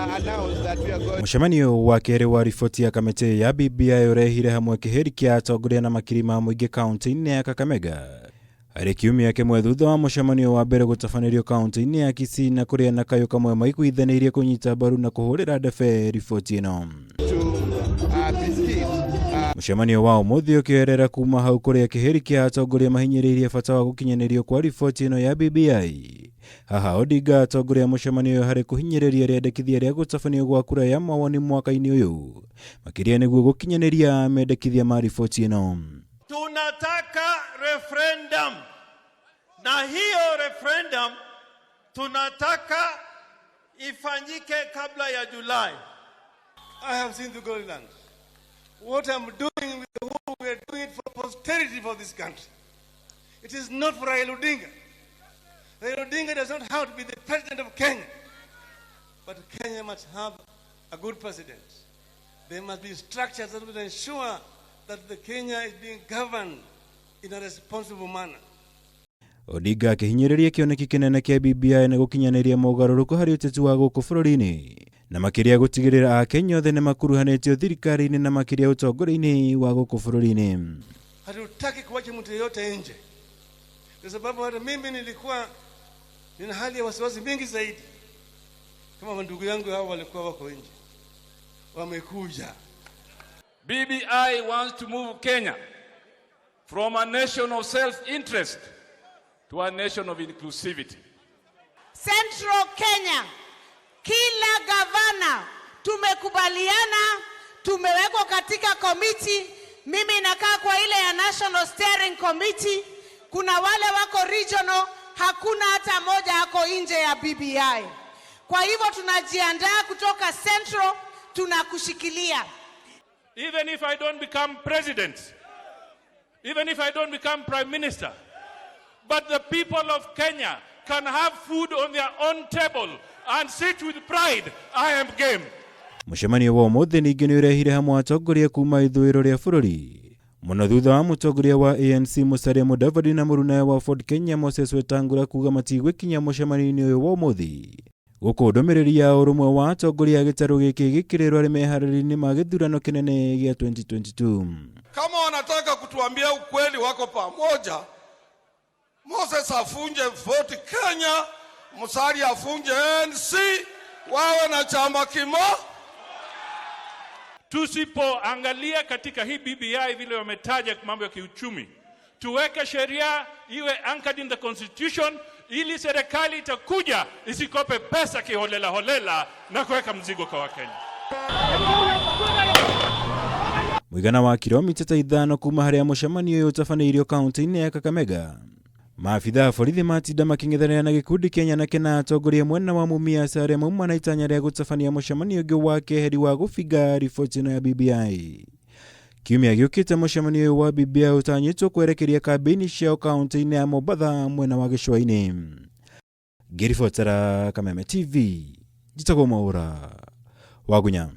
announce that we are going Mũcemanio wa kerĩ wa riboti ya kamĩtĩ ya BBI ũrehire hamwe kĩhĩri kĩa atongoria na makiri ma mũingĩ kaunti-inĩ ya Kakamega harĩ kiumia kĩmwe thutha wa mũcemanio wa mbere gũtabanĩrio kaunti-inĩ ya Kisii na kũrĩa na kayũ kamwe maiguithanĩirie kũnyita mbaru na kũhũrĩra ndebe riboti ĩno. to biscuit Mũcemanio wa ũmũthĩ ũkĩoerera kuma hau kũrĩa kĩhĩri kĩa atongoria mahinyĩrĩirie bata wa gũkinyanĩrio kwa riboti ĩno ya BBI. Haha Odinga atongoria mũcemanio ũyũ harĩ kũhinyĩrĩria rĩendekithia rĩa gũtabanio gwa kura ya mawoni mwaka-inĩ ũyũ, makĩria nĩguo gũkinyanĩria mendekithia ma riboti ĩno. Tunataka referendum, na hiyo referendum tunataka ifanyike kabla ya Julai. I have seen the Holy Land. What I'm doing with the war, we are doing it for posterity for this country. It is not for Raila Odinga. Raila Odinga does not have to be the president of Kenya. But Kenya must have a good president. There must be structures that will ensure that the Kenya is being governed in a responsible manner. Odinga akĩhinyĩrĩria kĩoneki kĩnene kĩa BBI nĩ gũkinyanĩria mogarũrũku harĩ ũteti wa gũkũ bũrũri-inĩ na makĩria gũtigĩrĩra Akenya othe nĩ makuruhanĩtio thirikari-inĩ na makĩria ũtongoria-inĩ wa gũkũ bũrũri-inĩ. Hatutaki kuacha mtu yeyote nje, kwa sababu hata mimi nilikuwa nina hali ya wasiwasi mingi zaidi, kama ndugu yangu hao walikuwa wako nje, wamekuja. BBI wants to move Kenya from a nation of self-interest to a nation of inclusivity. Central Kenya, kila gavana tumekubaliana, tumewekwa katika committee. Mimi nakaa kwa ile ya National Steering Committee. Kuna wale wako regional, hakuna hata moja ako nje ya BBI. Kwa hivyo tunajiandaa kutoka Central, tunakushikilia. Even if I don't become president, even if I don't become prime minister, but the people of Kenya can have food on their own table and sit with pride, I am game. Mũcemanio wa ũmũthĩ ningĩ nĩ ũrehire hamwe atongoria kuma ithũĩro rĩa bũrũri mũno thutha wa mũtongoria wa ANC Musalia Mudavadi na mũrunawe wa Ford Kenya Moses Wetangula kuga matigwĩkinya mũcemanio-inĩ ũyũ wa ũmũthĩ, gũkũ ndũmĩrĩri ya ũrũmwe wa atongoria a gĩtarũ gĩkĩ gĩkĩrĩrwo arĩ meharĩria-inĩ ma gĩthurano kĩnene gĩa 2022. Kama wanataka kutuambia ukweli, wako pamoja. Moses afunje Ford Kenya, Musalia afunje ANC, wawe na chama kimo. Tusipoangalia katika hii BBI vile wametaja mambo ya kiuchumi, tuweke sheria iwe anchored in the constitution, ili serikali itakuja isikope pesa kiholela holela na kuweka mzigo kwa Wakenya. Mũigana wa kilomita ta 5 kuma harĩa mũcemanio ũyũ ũtabanĩirio kaunti-inĩ ya Kakamega, maabitha a borithi matinda makĩng'ethanĩra na gĩkundi kĩa nyanake na atongoria mwena wa Mumias arĩa mauma na itanya rĩa gũtabania mũcemanio ũngĩ wa keheri wa gũbinga riboti ĩno ya BBI. Kiumia gĩũkĩte mũcemanio ũyũ wa BBI ũtanyĩtwo kwerekeria kambĩini ciao kaunti-inĩ ya Mombatha mwena wa gĩcũa-inĩ. Ngĩribotera Kameme TV, njĩtagwo Mwaũra Wagunya.